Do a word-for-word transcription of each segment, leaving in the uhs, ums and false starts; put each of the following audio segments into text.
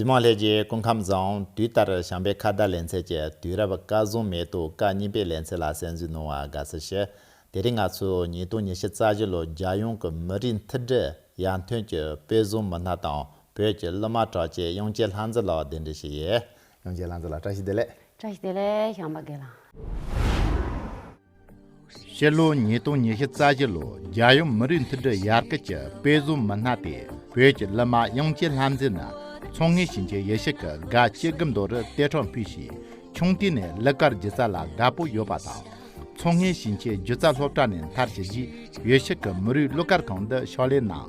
གཟིགས་མང་ལྷན་རྒྱས་སྐུ་ཁམས་བཟང་། དུས་ལྟར་བྱམས་པའི་ཁ་བརྡ་ལེ་ཚན་གྱི་དུས་རབས་སྐལ་བཟང་མེ་ཏོག་སྐབས་གཉིས་པའི་ལེ་ཚན་ལ་གསན་གཟིགས་གནང་བར་དགའ་བསུ་ཞུ། དེ་རིང་ང་ཚོས་ཉིས་སྟོང་ཉི་ཤུ་རྩ་བཞི་ལོའི་རྒྱལ་ཡོངས་ཀྱི་མི་རིགས་མཐུན་སྒྲིལ་ཡར་ཐོན་གྱི་དཔེ་བཟང་མི་སྣ་དང་བོད་ཀྱི་གླུ་མ་གྲགས་ཅན་དབྱངས་ཅན་ལྷ་མཛེས་ལགས་གདན་འདྲེན་ཞུས་ཡོད། དབྱངས་ཅན་ལྷ་མཛེས་ལགས་བཀྲ་ཤིས་བདེ་ལེགས། བཀྲ་ཤིས་བདེ་ལེགས་བྱམས་པ་རྒན་ལགས། ཕྱི་ལོ་ཉིས་སྟོང་ཉི་ཤུ་རྩ་བཞི་ལོའི་རྒྱལ་ཡོངས་མི་རིགས་མཐུན་སྒྲིལ་ཡར་སྐུལ་གྱི་དཔེ་བཟང་མི་སྣ་སྟེ་བོད་ཀྱི་གླུ་མ་དབྱངས་ཅན་ལྷ་མཛེས་ནི་མཚོ་སྔོན་ཞིང་ཆེན་ཡུལ་ཤུལ་གྱི་སྒ་སྐྱེ་རྒུ་མདོ་རུ་གཏེར་ཁྲོམ་ཕུད་ཞིང་ཆུང་དུས་ནས་གླུ་གར་སྒྱུ་རྩལ་ལ་དགའ་པོ་ཡོད་པ་དང་། མཚོ་སྔོན་ཞིང་ཆེན་སྒྱུ་རྩལ་སློབ་གྲྭ་ནས་མཐར་ཕྱིན་རྗེས་ཡུལ་ཤུལ་གྱི་མི་རིགས་གླུ་གར་ཁང་དུ་ཕྱག་ལས་གནང་།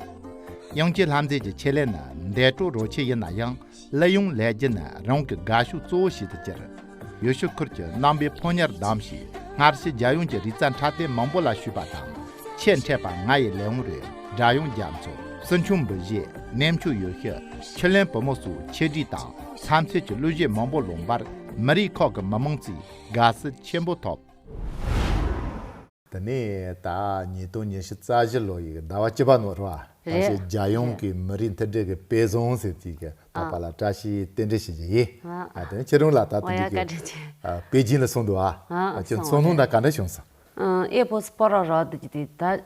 དབྱངས་ཅན་ལྷ་མཛེས་ཀྱི་ཆེད་ལས་ནི་འདས་གྲོངས་རོ་ཆེ་ཡིན་ན་ཡང་། གླུ་དབྱངས་ལེན་རྒྱུ་ནི་རང་གི་དགའ་ཤོས་གཙོ་བོ་ཞིག་ཏུ་གྱུར། ཡུལ་ཤུལ་ཁུལ་གྱི་རྣམ་པའི་ཕོ་ཉར་བདམས་ཤིང་སྔར་བཞིན་རྒྱལ་ཡོངས་ཀྱི་རིག་རྩལ་འཁྲབ་སྟོན་མང་པོ་ལ་ཞུགས་པ་དང་། ཆེས་འཕྲད་པ་ང་ཡི་ལེའུ་རེད། སྒྲ་དབྱངས་རྒྱ་མཚོ། སྲིན་ཆུང་འབུལ་བཞེས། གནས་མཆོག་ཡུལ་ཤུལ། ཆུ་ལེན་བུ་མོ་སོགས་ཆེད་སྒྲིག་དང་འཚམས་ཚད་ཀྱི་གླུ་གཞས་མང་པོ་བླངས་པར་མི་རིགས་ཁག་གི་མི་མང་ཚོས་དགའ་བསུ་ཆེན་པོ་ཐོབ། དེ་ནས་ད་ཉིས་སྟོང་ཉི་ཤུ་རྩ་བཞི་ལོ་ཡི་ཟླ་བ་བཅུ་པ་ནོ་ར་བ། ད་རེད། ཅི་རྒྱལ་ཡོངས་ཀྱི་མི་རིགས་མཐུན་སྒྲིལ་གྱི་དཔེ་བཟང་ཟེར་དུས་ཀྱི་ད་ཨ་པ་ལ་བཀྲ་ཤིས་རྟེན་འབྲེལ་ཞུ་རྒྱུ་ཡིན། ཨ། ཨ་དེ་ནས་ཁྱེད་རང་ལ་ད་ཨོ་ཡ་དེ་དུས་ཀྱི་བཀའ་དྲིན་ཆེ། ཨ་པེ་ཅིང་ལ་སོང་འདུག་ཨ། ཨ་ཨ་ཅི་སོང་ཚོར་སྣང་རེད། ད་ག་འདྲ་བྱུང་སོང་། ཨ་ཨེ་པོ་སི་སྤོ་ར་རོ་དུ་ཅི་དེ་ད་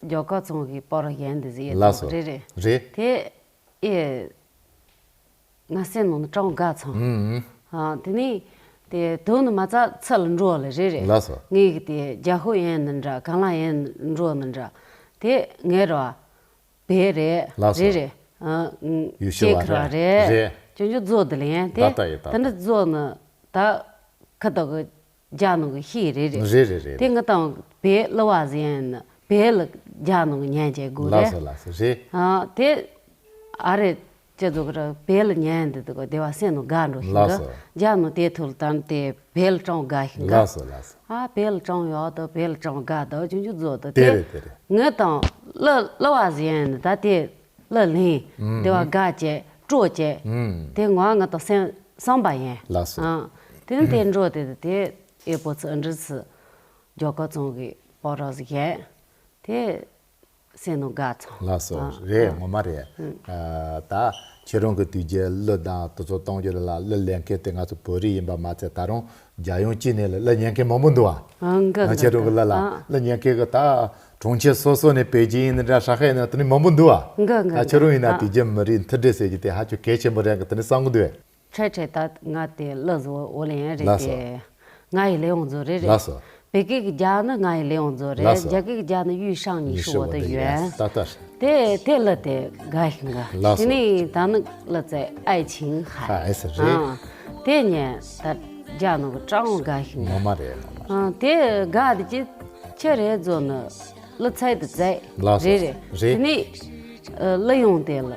ཇོ་ཁ་ཚོང་གི་སྤོ་ར་ཡན་དུ་ཟི་ཡེ་ལ་དུ་སོ་རེད་རེད། རེད། དེ་ཨེ། ང་སེམས་ནང་ནས་སྤྲང་དགའ་ཚང་། ཨུམ། ཨ་དེ་ནས་དེ་དོན་ནི་མ་རྩ་ཚུར་ལ་འགྲོ་བ་ལ་རེད་རེད། ལགས་སོ། ངས་གི་དེ་རྒྱ་ཧོ་ཡན་ནི་འདྲ་གང་ལ་ཡན་འགྲོ་ནི་འདྲ་དེ་ངས་ར་བས་རེད། ལགས་སོ། རེད་རེད། ཨ་ཡུལ་ཤུལ་བ་ཅེ་ཁ་རེད། རེད། ཅུང་ཅུང་རྫོ་དེ་ལ་ཡན་དེ་ད་ལྟ་ཡི་ད་ད་ལྟ་འདྲ་རྫོ་ནི་ད་ཁ་ཐོག་གི་རྒྱ་ནང་གི་ཤེས་རེད་རེད། རེད་རེད་རེད། དེ་ང་དང་བས་གླུ་བ་ཟེར་ཡན་ནི་བས་ལ་རྒྱ་ནང་གི་ཉན་བྱེད་དགོས་ལགས་རེད། སོ་ལགས་སོ་རེད། ཨ་དེ། ཨ་རེ། ཅེ་ཛོ་གི་ར་བེལ་ཉན་འདི་དུ་གོ་སྡེ་བ་སེ་ནོ་དགའ་འགྲོ་ཤིང་གི། ལགས་སོ། རྒྱ་ནོ་དེ་ཐུལ་དམ་དེ་བེལ་ཀྲང་དགའ་ཤིང་གི། ལགས་སོ་ལགས་སོ། ཨ་བེལ་ཀྲང་ཡོག་དུ་བེལ་ཀྲང་དགའ་དུ་ཅུང་ཅུང་ཛོ་དུ་དེ་དེ། རེད་དེ་རེད། ངི་དང་ལ་ལ་བ་ཟི་ཡན་ནི་ད་དེ་ལ་ལིང་། ཨུམ། སྡེ་བ་དགའ་ཅེ་སྤྲོ་ཅེ། ཨུམ། དེ་ངོ་ང་དང་སེམས་བསམ་པ་ཡན། ལགས་སོ། ཨ་དེ་ནི་དེ་འགྲོ་དེ་དེ་ཨེ་པོ་ཚི་ཨ་འདྲི་ཚི་ཇོ་ཀ་ཙོང་གི་པོ་རོ་ཟི་ཡན། དེ། སེམས་ནང་དགའ་ཚང་། ལགས་སོ། ཨ་རེད། ཨ་ངོ་མ་རེད། ཨ་ད་ཁྱེད་རང་གི་དུས་རྒྱུན་གླུ་དང་དེ་ཚོ་གཏོང་རྒྱུ་ལ་གླུ་ལེན་མཁན་དེ་ང་ཚོ་བོད་རིགས་ཡིན་པ་མ་ཚད་ད་རུང་རྒྱལ་ཡོངས་སྤྱི་ནས་ལ་གླུ་ཉན་མཁན་མང་པོ་འདུག་ཨ། ཨ་འགའ་ང་ཁྱེད་རང་གི་གླུ་ལ་ཨ་གླུ་ཉན་མཁན་གི་ད་གྲོང་ཁྱེར་སོ་སོ་ནས་པེ་ཅིང་ཡིན་ན་འདྲ་ཧྲ་ཧེ་ཡིན་ན་དེ་ནས་མང་པོ་འདུག་ཨ། འགའ་འགའ་ད་ཁྱེད་རང་ཡིན་ན་ཨ་དུས་རྒྱུན་མི་རིགས་མཐུན་སྒྲིལ་ཟེར་རྒྱུ་དེ་ཧ་ཅང་གལ་ཆེན་པོ་རེད་གི་དེ་ནས་བསམ་གི་འདུག་ཨེ། ཁྲེ་ཁྲེ་ད་ང་དེ་གླུ་བཟོ་འོ་ལེ་ཡན་རེད་ལགས་སོ། དེ། ང་ཡི་ལེའུ་བཟོ་རེད་རེད། ལགས་སོ། བོད་སྐད་ཀྱི་རྒྱ་ནི་ང་ཡི་ལེའུ་བཟོ་རེད། ལགས་སོ། རྒྱ་སྐད་ཀྱི་རྒྱ་ནི་ཡུས་ཤང་ཉི་ཤུ་བ་དུ་ཡོད། ད་ལྟ། དེ་དེ་གླུ་དེ་དགའ་ཤིང་གི། ལགས་སོ། དེ་ནས་ད་ནི་གླུ་ཚེ་ཨའི་ཆིང་ཧ། ཧ་ཨེ་སི་རེད། ཨ། དེ་ཉན་ད་རྒྱ་ནི་གི་ཀྲང་དགའ་ཤིང་གི། ངོ་མ་རེད་ངོ་མ། ཨ་དེ་དགའ་དེ་ཅི་ཆི་རེད་བཟོ་ནི། གླུ་ཚིག་དེ་ཚིག་ལགས་སོ། རེད་རེད། རེད། དེ་ནས་ཨ་གླུ་དབྱངས་དེ་ལ་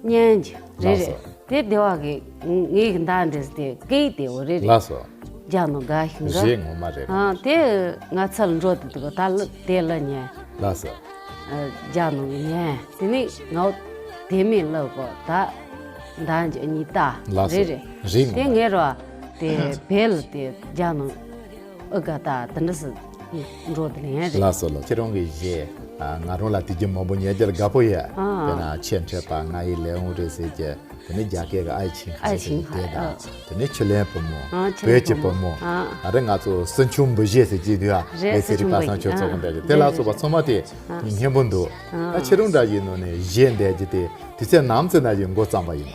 སྙན་གྱི་རེད་ལགས་སོ། རེད། དེ་སྡེ་བ་གི་ངའི་གི་མདའ་འདྲེས་དེ་སྐད་དེ་འོ་རེད་རེད། ལགས་སོ། རྒྱ་ནོ་དགའ་ཤིང་གི། རེད་ངོ་མ་རེད། ཨ་དེ་ང་ཚལ་འགྲོ་དེ་དུ་ད་གླུ་དེ་གླུ་ཉན། ལགས་སོ། ཨ་རྒྱ་ནོ་གི་ཉན། དེ་ནས་ངའོ་དེ་མིན་གླུ་གོ་ད་མདའ་འཇོག་གཉིས་ལྟ། ལགས་སོ། རེད་རེད། རེད་ངོ་མ། དེ་ངའི་རོ་དེ་བེལ་དེ་རྒྱ་ནོ། ཨ་དགའ་ད་དེ་འདྲ་སི་འགྲོ་དེ་ལེན་རེད། ལགས་སོ་ལགས། ཁྱེད་རང་གི་གཞས་ང་རང་ལ་དེ་རྒྱུན་མང་པོ་ཉན་རྒྱུ་ལ་དགའ་པོ་ཡོད། ཨ། དཔེར་ན་ཆེས་འཕྲད་པ་ང་ཡི་ལེའུ་རེད་ཟེར་གྱི། དེ་ནས་རྒྱ་སྐད་ཀྱི་ཨའི་ཆིང་ཧ་ཨའི་ཆིང་ཧ་དེ་དང་། ཨ། དེ་ནས་ཆུ་ལེན་བུ་མོ། ཨ་ཆུ་ལེན་བོད་ཀྱི་བུ་མོ། བུ་མོ། ཨ། ཨ་རེ་ང་ཚོ་སྲིན་ཆུང་འབུ་གཞས་ཟེར་གྱི་འདུག་ཨ། རེད། ངས་སེ་རི་པ་སང་ཆོས་ཚོགས་ཀྱི་འདྲ་གི་དེ་ལ་སོགས་པ་ཚང་མ་དེ་སྙན་པོ་འདུག་ཨ་ཁྱེད་རང་འདྲ་ཡིན་ནོ་ནས་གཞས་འདས་ཀྱི་དེ་དུས་ཚོད་ནམ་ཚོད་ན་ཡིན་འགོ་བརྩམས་པ་ཡིན།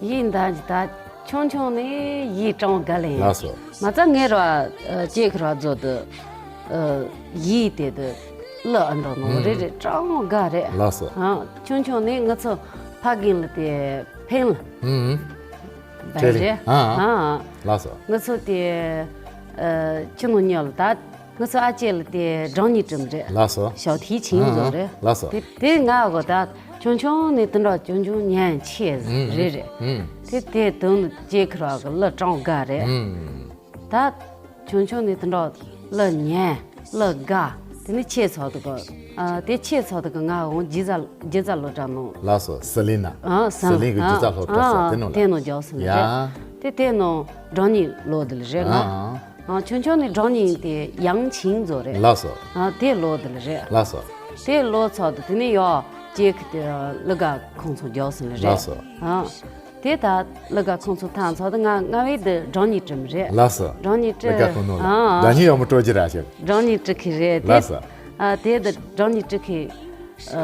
ཡིན་ད་ད། ཆུང་ཆུང་ནས་ཡིད་གྲང་དགའ་ལེ། ལགས་སོ། མ་རྩ་ངེར་བ་ཅེ་ཁི་ར་ཛོ་དུ་ཡིད་དེ་དུ་གླུ་ཨ་འདྲ་ནོ་རེ་རེ་གྲང་དགའ་རེ། ལགས་སོ། ཆུང་ཆུང་ནས་ང་ཚོ་ཕ་རྒན་ལ་དེ་ཕན་ལ་བས་རེ། ལགས་སོ། ང་ཚོ་དེ་ཆུ་ནོ་ཉོ་ལ་ད། ང་ཚོ་ཨ་ཅེ་ལ་དེ་སྦྲང་ཉི་གྲིམ་རེད། ལགས་སོ། ཞའོ་ཐི་ཆིང་ཟོ་རེད། ལགས་སོ། དེ་དེ་ང་གོ་ད་ཆུང་ཆུང་ནས་དུ་འགྲོ་ཆུང་ཆུང་ཉན་ཆེ་རེད་རེད། དེ་དེ་དུ་ཅེ་ཁི་ར་གི་གླུ་གྲང་དགའ་རེད། ད་ཆུང་ཆུང་ནས་དུ་འགྲོ་གླུ་ཉན་གླུ་དགའ་དེ་ནི་ཆེ་ཚོ་དུ་གོ། དེ་ཆེ་ཚོ་དུ་གི་ང་འོང་ཇི་ཛ་ཇི་ཛ་ལོ་དྲ་ནོ། ལགས་སོ། སི་ལི་ན། སི་ལི་གི་ཇི་ཛ་ལོ་དྲ་སོ་དེ་ནོ་ལ། དེ་ནོ་ཇོ་སི་ལི་རེད། དེ་དེ་ནོ་སྦྲང་ཉི་ལོ་དུ་ལ་རེད་ང་། ཨ། ཆུང་ཆུང་ནས་སྦྲང་ཉི་ཡིན་ཏེ་ཡང་ཆིང་ཟོ་རེད། ལགས་སོ། ཨ། དེ་ལོ་དེ་ལ་རེད། ལགས་སོ། དེ་ལོ་ཚོ་དེ་དེ་ནས་ཡོ་ཅེ་ཁི་དེ་ལི་ག་ཁོང་ཚོ་རྒྱོགས་ཟིན་ལ་རེད། ལགས་སོ། ཨ། དེ་ད་ལི་ག་ཁོང་ཚོ་ཐང་ཚོ་དེ་ང་ང་བས་དེ་སྒྲོན་ཉི་སྤྲིམ་རེད། ལགས་སོ། སྒྲོན་ཉི་སྤྲི། ལི་ག་ཁོང་ནོ་ལ། ཨ་ཨ། སྒྲོན་ཉི་ཡོང་མོ་སྤྲོ་རྒྱུ་ར་ཞིག་སྒྲོན་ཉི་སྤྲི་ཁི་རེད་དེ། ལགས་སོ། ཨ་དེ་དེ་སྒྲོན་ཉི་སྤྲི་ཁི། ཨ་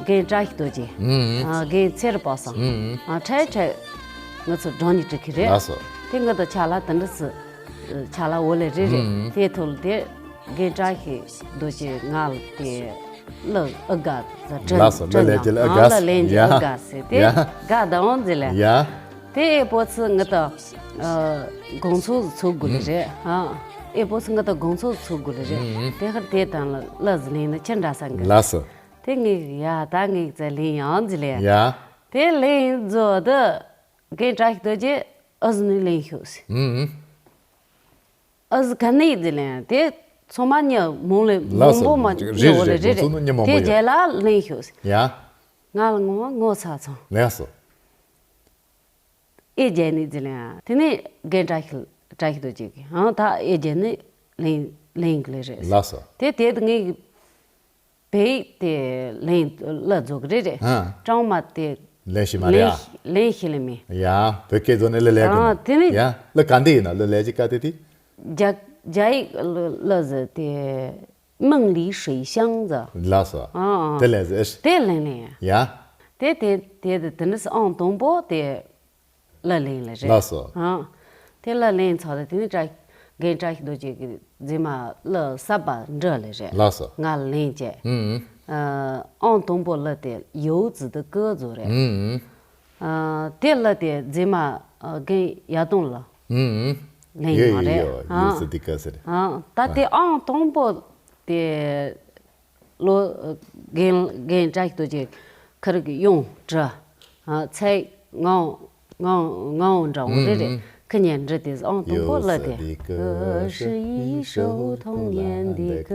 རྒན་བཀྲ་ཤིས་རྡོ་རྗེ། ཨུམ། ཨ་རྒན་ཚེ་རིང་པ་སངས། ཨུམ། ཨ་འཕྲལ་འཕྲལ་ང་ཚོ་སྒྲོན་ཉི་སྤྲི་ཁི་རེད། ལགས་སོ། དེ་ང་དང་ཆ་ལ་དེ་འདྲ་སི། ཆ་ལ་འོ་ལེ་རེད་རེད། ཨུམ། དེ་ཐོག་དེ་རྒན་བཀྲ་ཤིས་རྡོ་རྗེ་ང་ལ་དེ། ལགས་ཨ་དགའ་ཟེར། ལགས་སོ། ལགས་ལས་ཀྱི་ལགས་ཨ་དགའ། ལགས་ལས་ཀྱི་ཡ། ཨ་དགའ་ཟེར་དེ། ཡ། དགའ་དང་འོང་ཟེར་ལེ། ཡ། དེ་ཨེ་པོ་ཚི་ང་དང་། ཨ་དགོང་ཚོགས་ཚུགས་དགོས་ལེ་རེད། ཨ་ཨེ་པོ་ཚི་ང་དང་དགོང་ཚོགས་ཚུགས་དགོས་ལེ་རེད། ཨུམ། དེ་ཧར་དེ་དང་ལ་ལ་ཟི་ལིང་ནི་ཁྱི་འདྲ་ས་གི། ལགས་སོ། དེ་ངས་ཡ་ད་ངས་ཙེ་ལིང་ཡང་ཟེར་ལེ། ཡ། དེ་ལིང་ཛོ་དི། རྒན་བཀྲ་ཤིས་རྡོ་རྗེ་ཨ་ཟི་ནི་ལིང་ཤོག་ཟེར། ཨུམ། ཨ་ཟི་ག་ནས་ཟེར་ལེ་དེ་ཚང་མ་ཉི་མོང་ལེ། ལགས་སོ། མང་པོ་མ་རེད་ཉི་རེད་འོ་ལེ་རེད། རེད་རེད། དགོང་ཚོགས་ནི་ཉི་མོང་དེ་པོ་ཡོད། རྗེས་ལ་ལིང་ཤོག་ཟེར། ཡ། ང་ལ་ངོ་ངོ་ཚ་ཚང་། ལགས་སོ། ཨེ་རྒྱལ་ནི་ཟེར་ལེ། དེ་ནས་རྒན་བཀྲ་ཤིས་བཀྲ་ཤིས་རྡོ་རྗེ་གི་ཨང་ད་ཨེ་རྒྱལ་ནི་ལིང་ལིང་གི་ལེ་རེད། ལགས་སོ། དེ་དེ་དུ་ངས་བེད་དེ་ལེན་ལ་རྫོགས་རེད་རེད། ཧ། ཀྲང་མ་དེ་ལེན་ཤི་མ་རེད་ཨ། ལེན་ཤི་ལེ་མེ། ཡ་བོད་སྐད་རྫོགས་ནས་ལ་ལས་ཨ་དེ་ནི། ཡ་ལ་ག་འདི་ཡིན་ན་ལ་ལས་ཀྱི་ཀ་དེ་དེ། རྒྱ་རྒྱ་ཡིག་ལ་ལ་ཟེར་དེ་梦里水乡ཟེར། ལགས་སོ། ཨ་ཨ། དེ་ལས་ཟེར། དེ་ལེན་ལེ། ཡ། དེ་དེ་དེ་དེ་དེ་ནི་ཨང་དང་པོ་དེ། ལ་ལེན་ལེ་རེད། ལགས་སོ། ཨ། དེ་ལ་ལེན་ཚར་དེ་ནི་བཀྲ་རྒན་བཀྲ་ཤིས་རྡོ་རྗེ་གི་རྫི་མ་ལ་གསར་པ་འབྲི་ལེ་རེད། ལགས་སོ། ང་ལ་ལེན་བྱས། ཨུམ། ཨ་ཨང་དང་པོ་ལ་དེ་ཡོ་ཙི་དི་ཀི་ཛོ་རེད། ཨུམ། ཨ་དེ་ལ་དེ་རྫི་མ་ཨ་རྒན་ཡ་དོང་ལ་ཨུམ། ལེན་ཡོད་ཡོད་རེད། ཡོད་ཨ་ཡོད་ཙི་དི་ཀི་ཟེར། ཨ་ད་དེ་ཨང་དང་པོ་དེ། ལོ། རྒན་རྒན་བཀྲ་ཤིས་རྡོ་རྗེ་ཁིར་གི་ཡོང་བྲི། ཚེ་ངའོ་ངའོ་ངའོ་འདྲ་བོ་རེ་རེ། ཁི་ཉན་འདྲི་དེ་ཨང་དང་པོ་ལ་དེ། 又是一首童年的歌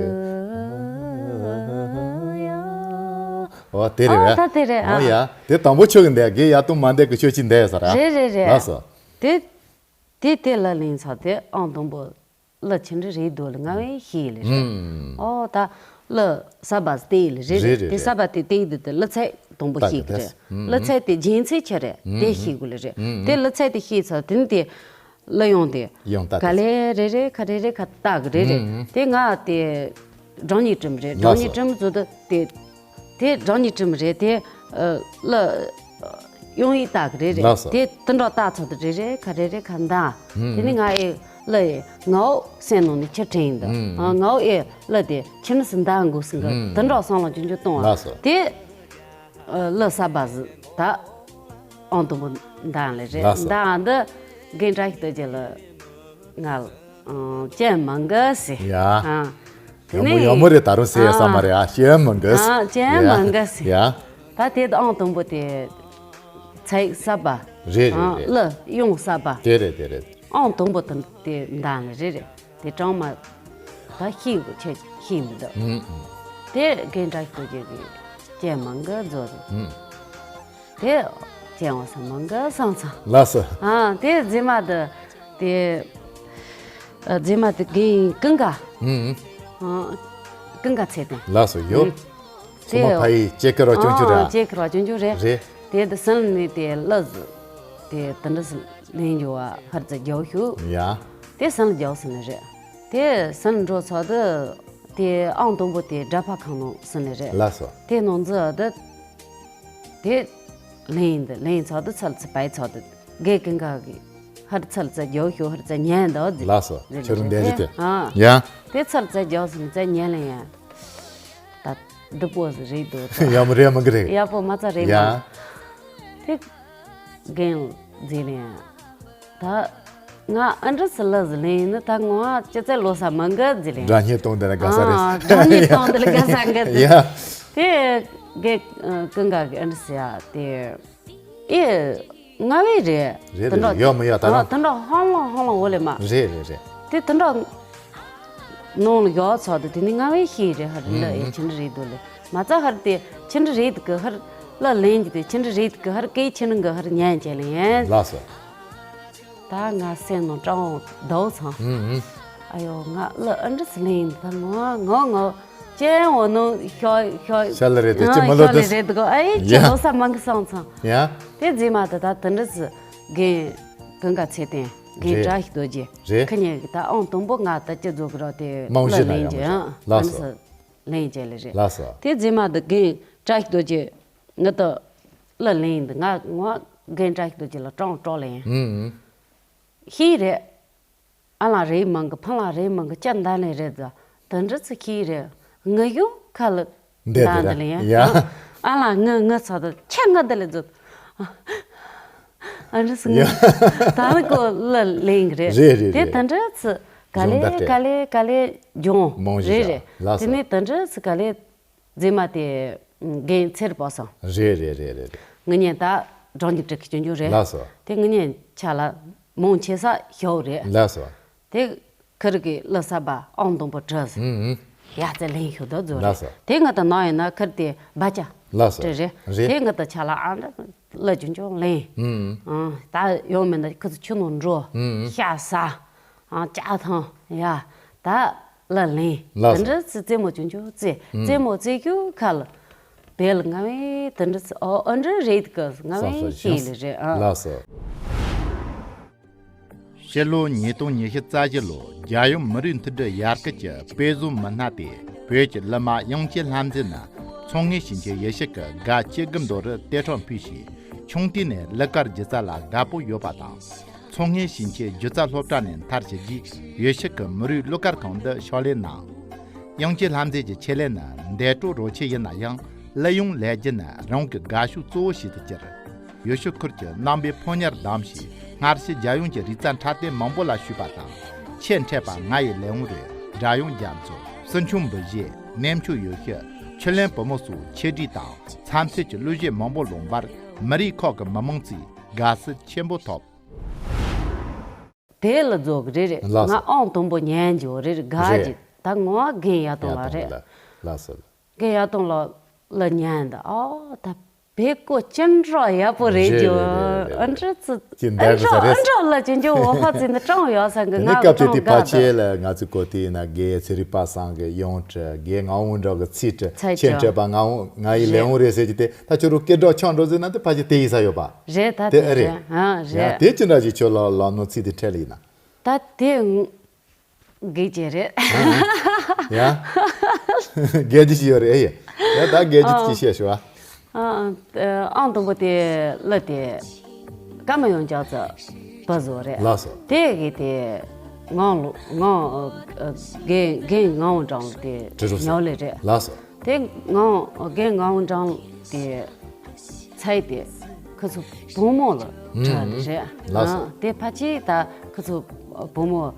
呀། ཨོ་དེ་རེད། ཨོ་ད་དེ་རེད་ཨ། ཨོ་ཡ་དེ་དང་པོ་ཁྱོད་ཀྱི་འདས་དགེ་ཡ་དུ་མ་འདས་གི་ཁྱོད་ཀྱི་འདས་ཟེར་ཨ། རེད་རེད་རེད། ལགས་སོ། དེ་དེ་དེ་ལ་ལིང་ཚ་དེ་ཨང་དང་པོ། ལ་ཆི་འདྲ་རེད་འདུག་ལ་ང་བས་ཤེས་ལེ་རེད། ཨོ་ད་ལ་ས་བ་སྟེ་ལེ་རེད། རེད་རེད་དེ་ས་བ་དེ་སྟེ་དེ་དེ་ལ་ཚད་དང་པོ་ཤེས་གི་རེད། ལ་ཚད་དེ་རྒྱན་ཚད་ཆི་རེད་དེ་ཤེས་གི་ལེ་རེད། དེ་ལ་ཚད་དེ་ཤེས་ཚར་དེ་ནི་དེ་ལ་ཡོང་དེ་ཡོང་ད་ག་ལེ་རེ་རེ་ཁ་རེ་རེ་ཁ་ལྟ་གི་རེད་རེད། དེ་ང་དེ་སྒྲོན་ཉི་སྤྲིམ་རེད། སྒྲོན་ཉི་སྤྲིམ་བཟོ་དུ་དེ། དེ་སྒྲོན་ཉི་སྤྲིམ་རེད་དེ། ཨ་ལ་ཡོང་ཡིག་ལྟ་གི་རེད་རེད། ལགས་སོ། དེ་དུད་འགྲོ་ལྟ་ཚོད་དུ་རེད་རེད་ཁ་རེད་རེད་ཁ་འདའ། དེ་ནི་ང་ཨེ་ལ་ཡེ་ངའོ་སེམས་ནང་ནས་ཁྱི་དྲན་འདུག་ཨ་ངའོ་ཨེ་ལ་དེ་ཁྱི་ནི་སུ་འདའ་འགོ་སུ་འགོ་དུད་འགྲོ་སང་ལ་ཅུང་ཅུང་གཏོང་བ། ལགས་སོ། དེ་ཨ་ལ་ས་བ་ཟི་ད་ཨང་དང་པོ་འདའ་ལེ་རེད། ལགས་སོ། འདའ་འདི་རྒན་བཀྲ་ཤིས་རྡོ་རྗེ་ལ། ང་ལ་ཅན་མང་གི་སི། ཡ། ཨ་དེ་ཡང་མོ་ནས་ཡང་མོ་རེ་ད་རུང་སེ་ཡ་ས་མ་རེ་ཨ་ཅན་མང་གི་སི། ཨ་ཅན་མང་གི་སི། ཡ། ད་དེ་ཨང་དང་པོ་དེ་ཚེག་ས་བ། རེད་རེད་རེད། ལ་ཡོང་ས་བ། དེ་རེད་དེ་རེད། ཨང་དང་པོ་དེ་དེ་འདང་རེད་རེད། དེ་གྲངས་མ་ད་ཤེས་དགོས་ཆེ་ཤེས་མི་འདུག་ཨུམ་ཨུམ། དེ་རྒན་བཀྲ་ཤིས་རྡོ་རྗེ་གི་ཅན་མང་གི་རྫོགས་རེད། ཨུམ། དེ་ཅན་བ་ས་མང་གི་སང་ཚང་། ལགས་སོ། ཨ་དེ་རྫི་མ་དེ་དེ་ཨ་རྫི་མ་དེ་རྒན་ཀུན་དགའ། ཨུམ། ཨ་ཀུན་དགའ་ཚེ་བརྟན། ལགས་སོ་ཡོད། ཨུམ། ཚོ་མ་ཕ་ཡི་ཅེ་ཀི་རོ་ཅུང་ཅུང་རེད། ཨ་ཅེ་ཀི་རོ་ཅུང་ཅུང་རེད། རེད། དེ་དེ་སང་ནི་དེ་ལ་དེ་དེ་འདྲ་སི་ལེན་རྒྱུ་བ་ཧར་ཙ་རྒྱག་ཤུ། ཡ། དེ་སང་རྒྱག་སི་ནི་རེད། དེ་སང་འགྲོ་ཚོ་དེ་དེ་ཨང་དང་པོ་དེ་སྒྲ་ཕ་ཁང་ནང་སི་ནི་རེད། ལགས་སོ། དེ་ནང་ཙི་དེ། དེ་ལེན་འདི་ལེན་ཚོགས་འདི་ཚལ་ཚི་པའི་ཚོགས་འདི་དགེ་ཀུན་དགའ་གི་ཧར་ཚལ་ཚ་རྒྱོ་ཤོ་ཧར་ཚ་ཉན་འདོ་འདི་ལགས་སོ། ཁྱོད་རང་འདས་ཟིག་དེ། ཨ་ཡ། དེ་ཚལ་ཚ་རྒྱོ་སོང་ཚ་ཉན་ལེ་ཡ། ད་འདི་པོ་ཟི་རེད་འདུག་ཡ་མོ་རེད་མ་གི་རེད། ཡ་པོ་མ་ཚ་རེད་ཡ། མ། དེ་རྒན་ཟི་ལེ་ཡ། ད། ང་ཨ་འདྲ་སི་ལ་ཟི་ལེན་ནི་ད་ངོ་ཨ་ཅི་ཚེ་ལོ་ས་མང་གི་ཟི་ལེན། སྒྲ་སྙན་གཏོང་དེ་ལ་དགའ་ས་རེད། ཨ་སྒྲ་སྙན་གཏོང་དེ་ལ་དགའ་ས་གི་ཟི། ཡ། དེ་གེ་ཀུན་དགའ་གི་ཨ་འདྲ་སི་ཡ་དེ་ཨེ་ང་བའི་རེད། རེད་དེ་འདྲ་རེད་ཡོད་མི་ཡོད་ད་ཨ་རང་། དེ་འདྲ་ཧང་ལང་ཧང་ལང་འོ་ལེ་མ། རེད་རེད་རེད། དེ་དེ་འདྲ་ནང་ལ་ཡོད་ཚོགས་དེ་དེ་ནི་ང་བའི་ཤེས་རེད་ཧར་ལ་ཨེ་ཨུམ་ཆི་འདྲ་རེད་འདུག་ལེ་མ་ཚ་ཧར་དེ་ཆི་འདྲ་རེད་གི་ཧར་ལ་ལེན་གི་དེ་ཆི་འདྲ་རེད་གི་ཧར་ཀེ་ཆི་ནང་གི་ཧར་ཉན་ཅེ་ལེ་ཡན། ལགས་སོ། ད་ང་སེམས་ནང་སྤྲང་བོ་ཟློག་ཚང་། ཨུམ་ཨུམ། ཨ་ཡོ་ང་ལ་ཨ་འདྲ་སི་ལེན་ད་ངོ་ངོ་ངོ་ཅན་འོ་ནོ་ཤོ་ཤོ་ཤ་ལ་རེད་དེ་ཅི་མ་ལོ་ཤོ་ལ་དེ་རེད་གོ་ཨ་ཡེ་ཅི་ཡ་ལོ་ས་མང་གི་སང་ཚང་། ཡ། དེ་རྫི་མ་ད་ད་དེ་འདྲ་སི་ རྒན་ཀུན་དགའ་ཚེ་བརྟན། རྒན་རེད། བཀྲ་ཤིས་རྡོ་རྗེ། རེད། ཁི་གཉིས་ཀྱིས་ད་ཨང་དང་པོ་ང་ད་སྤྱི་ཚོགས་ཀྱི་རོགས་དེ་རྨང་གཞི་གླུ་ལེན་ལ་རྒྱུ་ཡང་ཡང་། ལགས་སོ། ཨ་ནི་ལེན་བྱས་ལེ་རེད། ལགས་སོ། དེ་རྗེས་མ་འདི་རྒན་བཀྲ་ཤིས་རྡོ་རྗེ་ང་ད་གླུ་ལེན་འདི་ང་ངོ་རྒན་བཀྲ་ཤིས་རྡོ་རྗེ་ལ་སྤྲང་སྤྲོ་ལེན། ཨུམ་ཨུམ། ཤེས་རེད། ཨ་ལ་རེད་མང་གི་ཕ་ལ་རེད་མང་གི་ཅི་འདྲ་ལེན་རེད་ད། དེ་འདྲ་ཚི་ཤེས་རེད། ངུ་ཡུ་ཁ་ལ་འདི་འདི་འདྲ་ལེན་ཡ། ཡ། ཨ་ལ་ངུ་ངུ་ཚ་ད་ཆ་ངུ་འདི་ལེ་ཛོ། ཨ་འདྲ་སི་ཡ། ད་ལ་ཀོ་ལ་ལེན་གི་རེད། རེད་རེད་དེ་རེད། དེ་འདྲ་སི་ག་ལེ་གཞུང་དར་ཏེ། ག་ལེ་ག་ལེ་ཇོང་མང་ཞིག་རེད་རེད། བཞག་ལགས་དེ་སོ། ནས་དེ་འདྲ་སི་ག་ལེ་རྗེས་མ་དེ་རྒན་ཚེ་རིང་པ་སང་། རེད་རེད་རེད་རེད། ངི་ཉན་ད་སྦྲང་རྒྱུ་དྲི་གི་སྐྱོན་ཅུང་རེད། ལགས་སོ། དེ་ངི་ཉན་ཆ་ལ་མང་ཆེ་ས་ཤོག་རེད། ལགས་སོ། དེ་ཁི་རི་གི་ལ་ས་བ་ཨང་དང་པོ་བྲི་སི། ཨུམ་ཨུམ། ཡ་ཙེ་ལེན་ཤོག་ད་ཛོ་རེད། ལགས་སོ། དེ་ང་ད་ནང་ཡིན་ན་ཁིར་དེ་བ་ཅ། ལགས་སོ། བྲི་རེད། རེད། དེ་ང་ད་ཆ་ལ་ཨང་ད་ལ་ཅུང་ཅུང་ལེན། ཨུམ་ཨུམ། ཨ་ད་ཡོང་མེད་ན་ཁི་ཚོ་ཆུ་ནང་འགྲོ། ཨུམ་ཨུམ། ཤ་ཟ། ཨ་ཅ་ཐང་ཡ། ད་ལ་ལེན། ལགས་སོ། དེ་འདྲ་ཚི་རྩེད་མོ་ཅུང་ཅུང་རྩེ། ཨུམ། རྩེད་མོ་རྩེ་རྒྱུ་ཁ་ལ། བལ་ང་བའི་དེ་འདྲ་ཚི་ཨོ་ཨ་འདྲ་རེད་གི་ང་བའི་བསམ་ཤེས་ལེ་རེད་ཨ། ལགས་སོ། ཕྱི་ལོ་ཉིས་སྟོང་ཉི་ཤུ་རྩ་བཞི་ལོ་རྒྱལ་ཡོངས་མི་རིགས་མཐུན་སྒྲིལ་ཡར་སྐུལ་གྱི་དཔེ་བཟང་མི་སྣ་སྟེ་བོད་ཀྱི་གླུ་མ་དབྱངས་ཅན་ལྷ་མཛེས་ནི་མཚོ་སྔོན་ཞིང་ཆེན་ཡུལ་ཤུལ་གྱི་སྒ་སྐྱེ་དགུ་མདོ་རུ་གཏེར་གྲོངས་ཕུལ་ཞིང་ཆུང་དུས་ནས་གླུ་གར་སྒྱུ་རྩལ་ལ་དགའ་པོ་ཡོད་པ་དང་། མཚོ་སྔོན་ཞིང་ཆེན་སྒྱུ་རྩལ་སློབ་གྲྭ་ནས་མཐར་ཕྱིན་རྗེས་ཡུལ་ཤུལ་གྱི་མི་རིགས་གླུ་གར་ཁང་དུ་ཕྱག་ལས་གནང་། དབྱངས་ཅན་ལྷ་མཛེས་ཀྱི་ཆེད་ལས་ནི་འདས་གྲོངས་རོ་ཆེ་ཡིན་ན་ཡང་གླུ་དབྱངས་ལས་རྒྱུ་ནི་རང་གི་དགའ་ཕྱོགས་གཙོ་བོ་ཞིག་ཏུ་གྱུར། ཡུལ་ཤུལ་ཁུལ་གྱི་རྣམ་པའི་ཕོ་ཉར་བདམས་ཤིང་སྔར་བཞིན་རྒྱལ་ཡོངས་ཀྱི་རིག་རྩལ་འཁྲབ་སྟོན་མང་པོ་ལ་ཞུགས་པ་དང་ཆེས་འཕྲད་པ་ང་ཡི་ལེའུ་རེ། སྒྲ་དབྱངས་རྒྱ་མཚོ། སྲིན་ཆུང་འབུལ་བཞེས། གནས་མཆོག་ཡུལ་ཤུལ། ཆུ་ལེན་བུ་མོ་སོགས་ཆེད་སྒྲིག་དང་འཚམས་ཚོད་ཀྱི་གླུ་གཞས་མང་པོ་བླངས་པར་མི་རིགས་ཁག་གི་མི་མང་ཚོས་དགའ་བསུ་ཆེན་པོ་ཐོབ། དེ་ལ་རྫོགས་རེད་རེད། ལགས་སོ། ང་ཨང་དང་པོ་ཉན་རྒྱུ་རེད་རེད་ག་རེད། ཅིག་ད་ངོ་རྒན་ཡ་དང་ལ་རེད། ཡ་དང་ལ། ལགས་སོ། རྒན་ཡ་དང་ལ་ལ་ཉན་ད་ཨོ་ད་བེ་ཀོ་ཅི་འདྲ་ཡག་པོ་རེད་རེད་རྒྱུ། རེད་རེད། ཨ་འདྲ་ཚི་རྒན་ཨ་འདྲ་ཨ་འདྲ་ལ་ཅི་འཇོ་འོ་ཧ་ཚི་ནི་ཀྲང་ཡོད་ས་གི་དེ་ནས་ང་སྐབས་དེ་ཀྲང་དེ་ཕལ་ག་ཆེ་ད་ལ་ང་ཚོའི་གོ་དེ་ན་རྒན་ཚེ་རིང་པ་སངས་གི་ཡོང་ཁྲི་རྒན་ངག་དབང་འདྲ་གི་ཚིག་ཁྲི་ཚེ་ཁྲི་ཆེན་ཁྲི་པ་ངག་དབང་ང་ཡི་ལས་རེད། དབང་རེད་ཟེར་གྱི་དེ་ད་ཁྱོད་རུ་སྐད་གྲགས་ཆང་འགྲོ་ཟེར་ན་དེ་ཕལ་ཆེར་དེ་ཡིན་ས་ཡོད་པ། རེད་ད་དེ་དེ་ཨ་རེད། རེད་ཨ་ཡ་རེད། དེ་ཅི་འདྲ་ཞིག་ཁྱོད་ལ་ལ་ནོ་ཚིག་དེ་ཁྲལ་ཡིན་ན། ད་དེ་དགེ་རྒྱུ་རེད། ཡ། དགེ་རྒྱུ་ཞིག་ཡོད་རེད་ཨེ་ཡ། ཡ་ད་དགེ་རྒྱུ་ཅིག་བཤད་ཤོག་ཨ། ཨང་དང་པོ་དེ་གླུ་དེ་ཀརྨ་ཡོན་ཅང་ཚ་བ་བཟོ་རེད། ལགས་སོ། དེ་གི་དེ་ངང་ལོ་ངང་རྒན་རྒན་ངག་དབང་ཀྲང་དེ་དྲི་རུ་ཉོ་ལེ་རེད། ལགས་སོ། དེ་ངང་རྒན་ངག་དབང་ཀྲང་དེ། ཚའི་དེ་ཁི་ཚོ་བུ་མོ་ལ་ཁྲ་ལེ་རེད། ལགས་སོ། དེ་ཕ་ཆེ་ད་ཁི་ཚོ་བུ་མོ་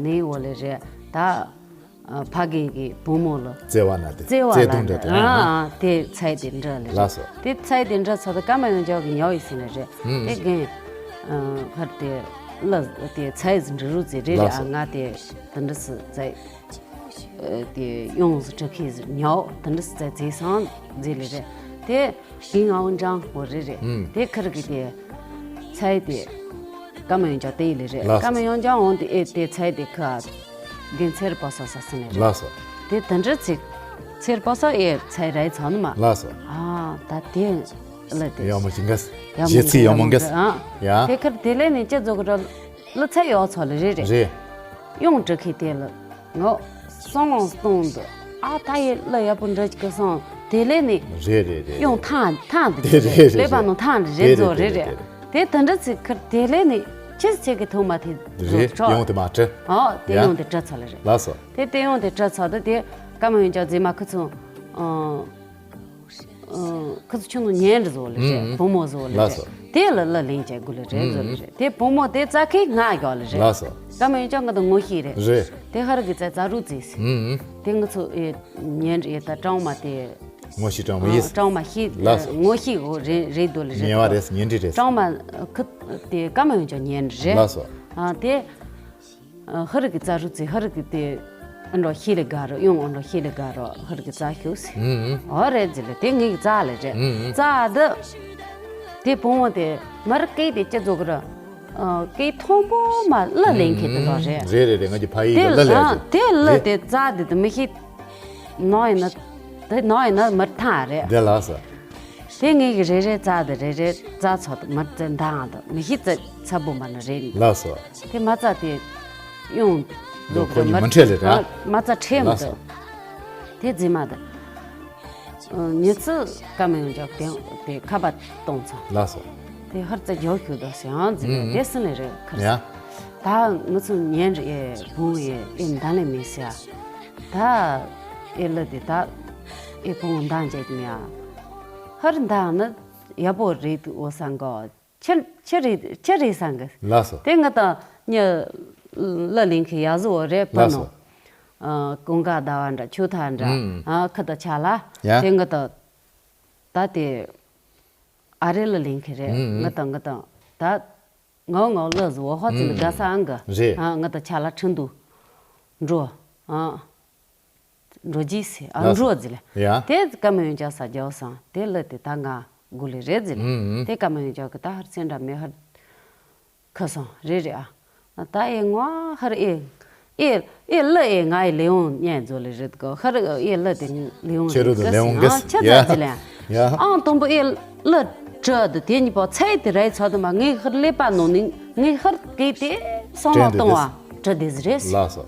ནི་འོ་ལེ་རེད་ད། ཕ་རྒན་གི་བུ་མོ་ལ་བརྩེ་བ་ན་དེ་བརྩེ་བ་བརྩེ་དུང་འདྲ་དེ་དེ་ཚའི་དེ་འདྲ་ལེ་རེད། ལགས་སོ། དེ་ཚའི་དེ་འདྲ་ཚ་ད་ཀརྨ་ཡོན་ཅང་གི་ཉོ་ཡི་སི་ནི་རེད། དེ་རྒན་ཧར་དེ་ལ་དེ་ཚའི་འདྲི་རུ་ཙི་རེད། ལགས་སོ། ང་དེ་དེ་འདྲ་སི་ཚའི། དེ་ཡོངས་སུ་གྲུབ་མཁན་ཉའོ་དེ་འདྲ་ཟེར་ཚེ་སང་མཛེས་ལེ་རེད། དེ་དེ་ངག་དབང་ཀྲང་ཧོ་རེ་རེད། ཨུམ། དེ་ཁར་གི་དེ་ཚའི་དེ་ཀརྨ་ཡོན་ཅང་དེ་ཡི་ལེ་རེད། ལགས་སོ། ཀརྨ་ཡོན་ཅང་འོང་དེ་ཨེ་དེ་ཚའི་དེ་ཁ་རྒན་ཚེ་རིང་པ་སངས་ས་སི་ནེ་རེད། ལགས་སོ། དེ་དེ་འདྲ་ཚེ་ཚེ་རིང་པ་སངས་ཨེ་ཚའི་རའི་ཚང་ནི་མ། ལགས་སོ། ཨ་ད་དེ་ལ་དེ་ཡག་མོ་ཅིག་འགས། ཡག་མོ་རྗེ་ཚིག་ཡག་མོ་འགས། ཨ། ཡ། དེ་ཁར་དེ་ལས་ནི་ཅི་རྫོགས་གི་ར། གླུ་ཚན་ཡོད་ཚོ་ལ་རེ་རེ། རེད། ཡོང་འགྲིག་གི་དེ་ལ་ངོ་སོང་ལོང་སྟོང་དུ་ཨ་ད་ཡི་གླུ་ཡག་པོ་འདྲ་ཅིག་གི་སོང་དེ་ལས་ནི། རེད་རེད་རེད། ཡོང་ཐང་ཐང་དུ་རེད་རེད་རེད། ཀླད་པ་ནང་ཐང་དུ་རེད་རེད་ཚོ་རེད་རེད། རེད་རེད། དེ་དེ་འདྲ་ཚིག་ཁར་དེ་ལས་ནི་ཅི་ཟེར་གི་ཐུག་མ་དེ་རེད། ཡོང་དེ་མ་དྲི། ཨོ་དེ་ཡ། ཡོང་དེ་དྲི་ཚོ་ལ་རེད། ལགས་སོ། དེ་དེ་ཡོང་དེ་དྲི་ཚོ་དུ་དེ་ཀརྨ་ཡོན་ཅང་རྫི་མ་ཁུ་ཚོ། ཁི་ཚོ་ཆུང་ངུ་ཉལ་འདྲ་བཟོ་ལེ་རེད། ཨུམ། བུ་མོ་བཟོ་ལེ་ལགས་རེད། སོ། དེ་ལ་གླུ་ལེན་བྱེད་དགོས་ལེ་རེད། ཨུམ། བཟོ་ལེ་རེད། དེ་བུ་མོ་དེ་རྩ་ཁའི་ང་གཡོག་ལེ་རེད། ལགས་སོ། ཀརྨ་ཡོན་ཅང་གི་དང་ངོ་ཤེས་རེད། རེད། དེ་ཧ་ར་གི་རྩ་རྩ་རུ་རྩིས། ཨུམ། དེ་ང་ཚོ་ཨེ་ཉལ་འདྲ་ཡེ་ད་ཀྲང་མ་དེ། ངོ་ཤེས་ཀྲང་མ་ཡིས། ཀྲང་མ་ཤེས། ལགས་སོ། ངོ་ཤེས་འོ་རེད་རེད་དོ་ལེ་རེད། ཉེ་བ་རེད་ཉེ་འདྲིས་རེད། ཀྲང་མ་ཁི་དེ་ཀརྨ་ཡོན་ཅང་ཉལ་འདྲ་རེད། ལགས་སོ། ཨ་དེ། ཧ་རི་གི་རྩ་རུ་ཙི་ཧ་རི་གི་དེ་ཨ་འགྲོ་ཤི་ལེ་ག་རོ་ཡོང་ཨ་འགྲོ་ཤི་ལེ་ག་རོ་ཧ་རི་གི་རྩ་ཤུགས་སི། ཨུམ། ཨོ་རེད་ཟི་ལེ་དེ་ངའི་རྩ་ལེ་རེད། ཨུམ། རྩ་དི་དེ་བུ་མོ་དེ་མར་སྐད་དེ་ཅི་ཛོ་གི་ར་སྐད་མཐོན་པོ་མ་གླུ་ལེན་མཁན་དེ་ལོ་རེད། རེད་རེད་རེད། ང་གི་ཕ་ཡི་དེ་གི་གླུ་ལེན་ཨ་དེ་གླུ་དེ་རྩ་དེ་དེ་མི་ཤེས། ནོ་ཡིན་ན་དེ་ནོ་ཡིན་ན་མར་ཐང་རེད། དེ་ལགས་སོ། དེ་ངས་ཀྱི་རེ་རེ་རྩ་དེ་རེ་རེ་རྩ་ཚོ་དེ་མར་རྩེ་འདང་དེ་མི་ཤི་རྩེ་ཚ་པོ་མ་ནི་རེད། ལགས་སོ། དེ་མ་རྩ་དེ་ཡོང་ལོ་ཁོ་གཉིས་མི་འཕྲད་ལེ་རེད། མ་རྩ་ཁྲེལ་མི་ལགས་སོ། འདུག་དེ་རྫི་མ་དེ་ཉི་ཚེ་ཀ་མེད་འཇོག་དེ་དེ་ཁ་པར་གཏོང་ཚོ། ལགས་སོ། དེ་ཧར་རྩེ་རྒྱོ་ཤུ་དོ་སེ་ཨང་རྫི་མ་དེ་སུ་ནས་རེད་ཁར། ཡ། ད་ང་ཚོ་ཉན་རེ་བུང་ཡེ་ཨེ་འདང་ལེ་མི་སེ་ཨ། ད་ཨེ་ལ་དེ་ད་ཨེ་བུང་འདང་བྱེད་མི་ཨ། ཧར་འདང་ནི་ཡག་པོ་རེད་འོ་སང་གོ། ཆི་ཆི་རེད་ཆི་རེད་སང་གི། ལགས་སོ། དེ་ང་དང་ཉི་ལ་ལིང་གི་ཡ་བཟོ་བོ་རེད་པ་ལགས་ནོ། སོ། ཀུན་དགའ་ཟླ་བ་འདྲ་ཆུ་ཐག་འདྲ། ཨ་ཁ་ད་ཆ་ལ། ཡ། དེ་ང་དང་ད་དེ་ཨ་རེ་ལ་ལིང་གི་རེད། ང་དང་ང་དང་ད་ངའོ་ངའོ་ལ་བཟོ་བོ་ཧོ་ཚི་ལ་དགའ་ས་ཨང་གི། རེད། ཨ་ང་དང་ཆ་ལ་ཁྲིན་དུ་འགྲོ། ཨ། འགྲོ་རྗེས་སེ་ཨ་ལགས་སོ། འགྲོ་རྗེས་ལ། ཡ། དེ་ཀ་མ་ཡོན་ཅག་ས་རྒྱག་སང་དེ་ལ་དེ་ད་ང་དགུ་ལེ་རེད་རྗེས་ལ། ཨུམ་ཨུམ། དེ་ཀ་མ་ཡོན་ཅག་གི་ད་ཧར་སེན་འདྲ་མེ་ཧར་ཁ་སང་རེད་རེད་ཨ། ད་ཨེ་ངོ་ཧར་ཨེ་ཨེ་ཨེ་ལ་ཨེ་ང་ཨེ་ལེ་ཡོང་ཉན་ཛོ་ལེ་རེད་གོ། ཧར་ཨེ་ལ་དེ་ལེ་ཡོང་ཁྱེད་རེད་རུ་དེ་ལེ་ཡོང་གི་ཨ་ཁྱེད་ཡ་ད་རྗེས་ལ། ཡ། ཨང་དང་པོ་ཨེ་ལ་བྲ་དེ་དེ་གཉིས་པོ་ཚེ་དེ་རེད་ཚོ་དུ་མ་ངའི་ཧར་ཀླད་པ་ནང་ནས་ངའི་ཧར་གི་དེ་སང་ལ་གཏོང་བ་བྲ་དེ་རེད། ལགས་སོ།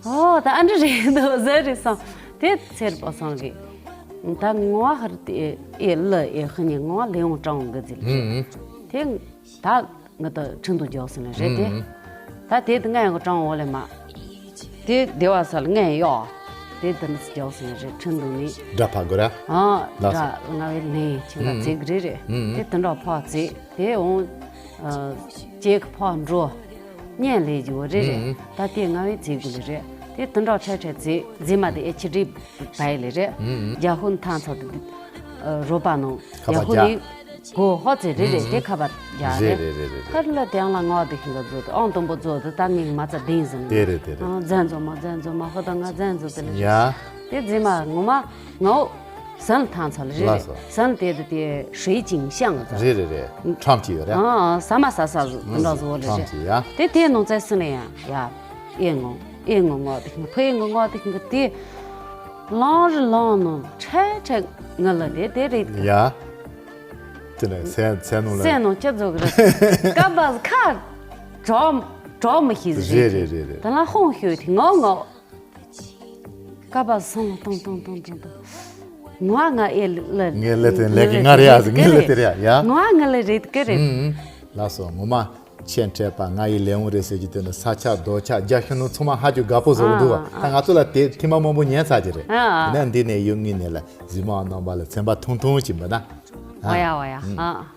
ཨོ་ད་ཨ་འདྲ་རེད་འདུག་ཟེར་རེད་སོང་། དེ་ཚེར་པོ་སོང་གི། ད་ངོ་ཧར་དེ་ཨེ་ལ་ཨེ་ཧ་ནི་ངོ་ལེ་ཡོང་ཀྲང་གི་ཟིག་ལ་རེད། དེ་ད་ང་ད་ཁྲིན་དུ་རྒྱོགས་སོང་ལ་རེད་དེ། ད་དེ་དེ་ང་ཡང་ཀྲང་འོ་ལེ་མ། དེ་སྡེ་བ་ས་ལ་ང་ཡོ། དེ་དེ་ནི་རྒྱོགས་སོང་ལ་རེད་ཁྲིན་དུ་ནི། དགྲ་ཕ་གོ་ར། ཨ་ལགས་སོ། དགྲ་ང་བའི་ལེ་ཁྱིམ་ད་ཚེ་གི་རེད་རེད། དེ་དེ་འདྲ་ཕ་ཚེ་དེ་འོང་། ཅེག་ཕོ་འགྲོ། གཉེན་ལས་རྒྱུ་རེ་རེ། ད་དེ་ང་བའི་རྫས་དགུ་ལས་རེད། དེ་དུད་འགྲོ་ཁྲེ་ཁྲེ་རྫས་རྫས་མ་དེ་ཨེ་ཆི་འདྲི་བའི་ལས་རེད། རྒྱ་ཧུན་ཐང་ཚོ་དེ་རོ་པ་ནོ། ཁ་པར་རྒྱ་ཧུན་ནི་གོ་ཧོ་ཚེ་རེ་རེ་དེ་ཁ་པར་རྒྱ་རེད། རེད་རེད་རེད། ཧར་ལ་དེང་ལ་ང་དེ་ཁྱིམ་ག་བཟོ་དེ་ཨང་དུམ་བུ་བཟོ་དེ་ད་ངས་མ་ཚ་ལྡིང་ཟིན། དེ་རེད་དེ་རེད། ཨང་བཙན་བཟོ་མ་བཙན་བཟོ་མ་ཧོ་ད་ང་བཙན་བཟོ་དེ་ལས་ཡ། དེ་རྫས་མ་ངོ་མ་ངའོ། སན་ཐང་ཚ་ལ་རེད། ལགས་སོ། སན་དེ་དེ་དེ་水井巷子། རེད་རེད་རེད། ཁྲམ་གྱི་ཡོད་རེད། ཨ་ཨ་ཟ་མ་ཟ་ས་ཟོ་འདྲ་བཟོ་བོ་ལ་ཁྲམ་རེད། གྱི་ཡ། དེ་དེ་ནང་ཚན་སུ་ལ་ཡང་ཡ། ཨེ་ངོ་ཨེ་ངོ་ངོ་དེ་ཁྱིམ་ཕོ་ཨེ་ངོ་ངོ་དེ་ཁྱིམ་དེ། ལང་རི་ལང་ནང་ཁྲེ་ཁྲེ་ང་ལ་དེ་དེ་རེད། ཡ། དེ་ནས་སན་སན་ནང་ལ། སན་ནང་ཅི་བཟོ་གི་རེད། ཀ་བ་ཁ་གྲོགས་གྲོགས་མི་ཤེས་རེད། རེད་རེད་རེད། དེ་ལ་ཧོང་ཤོད་དེ་ངོ་ངོ། ཀ་པ་སོང་ཏོང་ཏོང་ཏོང་ཏོང་ཏོང་། ངོ་ང་ཨེ་ལ། ངས་ལ་དེ་ལས་ཀྱི་ང་རེད་ཡ་ཟེར་ངས་ལ་དེ་རེད་ཡ། ངོ་ང་ལ་རེད་ཀི་རེད། ཨུམ་ཨུམ། ལགས་སོ། ངོ་མ་ཁྱེད་འཕྲད་པ་ང་ཡི་ལས་འོང་རེད་ཟེར་གྱི་དེ་ནི་ས་ཆ་རྡོ་ཆ་རྒྱ་ཤུ་ནུ་ཚང་མ་ཧ་ཅུ་དགའ་པོ་བཟོ་གི་འདུག་བ། ད་ང་ཚོ་ལ་དེ་ཐེངས་མ་མང་པོ་ཉན་ཚར་གྱི་རེད། ཨ་ཨ། ཡིན་ན་འདི་ནས་ཡུལ་དངོས་ནས་ལ་གཟིགས་མོ་རྣམ་པ་ལ་ཚན་པ་ཐུང་ཐུང་ཅིག་འབུལ་ན། ཨ། འོ་ཡ་འོ་ཡ། ཨ་ཨ།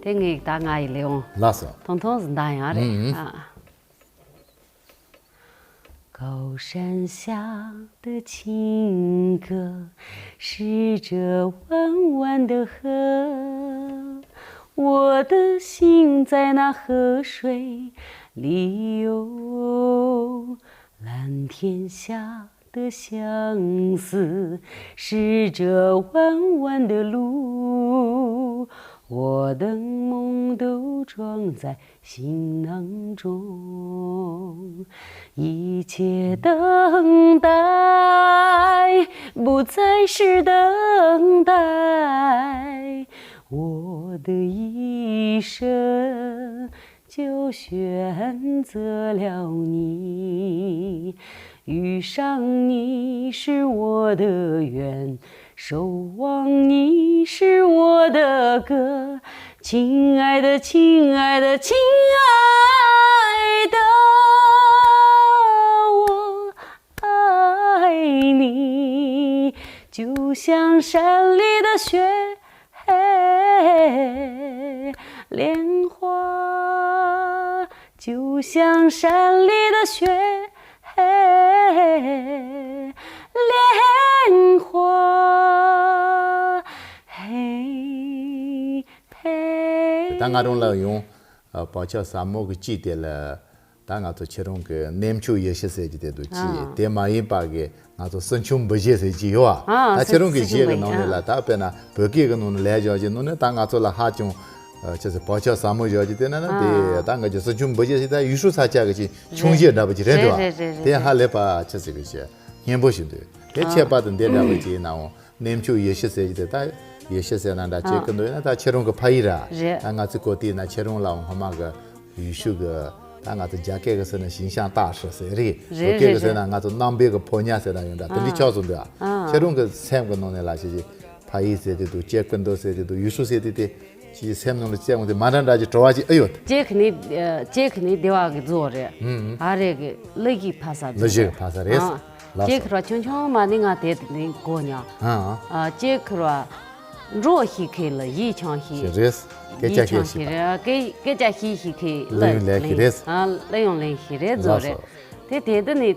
དེ་ངས་ད་ང་ཡི་ལས་འོང་། ལགས་སོ། ཐུང་ཐུང་ཟིན་ད་ཡང་རེད། ཨུམ་ཨུམ། ཨ་ཨ། 高山下的情歌，是这弯弯的河，我的心在那河水里游。蓝天下的相思，是这弯弯的路，我的梦都装在 行囊中，一切等待不再是等待，我的一生就选择了你。遇上你是我的缘， 守望你是我的歌，亲爱的，亲爱的，亲爱的，我爱你，就像山里的雪，莲花，就像山里的雪， 莲花，嘿，嘿。 ད་ང་རང་ལ་ཡང་བག་ཆགས་ཟབ་མོ་གི་གཅིག་དེ་ལ་ད་ང་ཚོ་ཁྱེད་རང་གི་གནས་མཆོག་ཡེ་ཤེས་ཟེར་གྱི་དེ་འདུག་ཅི། ཨ། དེ་མ་ཡིན་པ་གི་ང་ཚོ་སུམ་ཅུ་པོ་གཞས་ཟེར་གྱི་ཡོད་ཨ། ཨ། ད་ཁྱེད་རང་གི་གཞས་གི་ནང་ནས་ལ་ད་དཔེར་ན་བོད་སྐད་གི་ནང་ནས་ལས་བཞག་གི་ནང་ནས་ད་ང་ཚོ་ལ་ཧ་ཅང་ཅི་ཟེར་བག་ཆགས་ཟབ་མོ་བཞག་གི་དེ་ན་ན་དེ་ད་ང་ཚོ་སུམ་ཅུ་པོ་གཞས་ཟེར་ད་ཡུལ་སྲོལ་ས་ཆ་གི་ཅིག་ཆུང་གཞས་འདྲ་པོ་ཅིག་རེད་འདུག་ཨ། རེད་རེད་རེད། དེ་ཧ་ལས་པ་ཅི་ཟེར་གི་ཅིག་སྙན་པོ་ཞིག་འདུག་དེ་ཁྱད་པར་དུ་འདི་འདྲ་པོ་ཅིག་ཡིན་ནའང་གནས་མཆོག་ཡེ་ཤེས་ཟེར་གྱི་དེ་ད་ ཡེ་ཤེས་ཟེར་ན་འདྲ་བྱེད་ཀྱི་འདུག་ཡིན་ན་ད་ཁྱེད་རང་གི་ཕ་ཡུལ་ར། རེད། ད་ང་ཚོའི་གོ་དུས་ན་ཁྱེད་རང་ལའང་སྔོན་མ་གི་ཡུལ་ཤུལ་གི་ད་ང་ཚོ་རྒྱ་སྐད་གི་ཟེར་ན་形象大使ཟེར་རེད། རེད་བོད་སྐད་གི་རེད་ཟེར་ན་རེད། ང་ཚོ་རྣམ་པའི་གི་ཕོ་ཉ་ཟེར་ན་ཡོད་འདྲ་དེ་འདྲའི་ཨ་ཕྱོགས་སུ་འདུག་ཨ། ཨ་ཁྱེད་རང་གི་སེམས་གི་ནང་ནས་ལ་ཞེ་ཞེ་ཕ་ཡུལ་ཟེར་དུས་འདུག་སྐྱེ་ཀུན་ཏུ་ཟེར་དུས་འདུག་ཡུལ་ཤུལ་ཟེར་དུས་དེ་ཅིག་སེམས་ནང་ལ་སྐྱེ་འོང་དུས་མ་འདྲ་འདྲ་ཅིག་བྲོ་བ་ཅིག་ཨེ་ཡོད། ཅེ་ཁི་ནི་ཨ་ཅེ་ཁི་ནི་སྡེ་བ་གི་རྫོགས་རེད། ཨ་རེ་གི་ལི་ཞིག་ཕ་ས་ལི་ཞིག་ཕ་ས་རེད། ཨ་ལགས་ཅེ་སོ། ཁི་ར་ཆུང་ཆུང་མ་ནི་ང་དེ་དེ་ནི་གོ་ཉག་ཨ་ཨ་ཅེ་ཁི་ར་འགྲོ་ཤི་ཁེ་ལ་ཡི་ཆང་ཤི་ཞིག་རེད། སྐད་ཡི་ཆ་ཆང་སྐད་ཤི་ཤི་རེད། སྐད་སྐད་ཆ་ཤི་ཤི་ཁེ་ལ་ཡོང་ལས་ཤི་རེད། ཨ་ལ་ཡོང་ལས་ཤི་རེད་རྫོགས་ལགས་རེད། སོ། དེ་དེ་དེ་ནི་ད་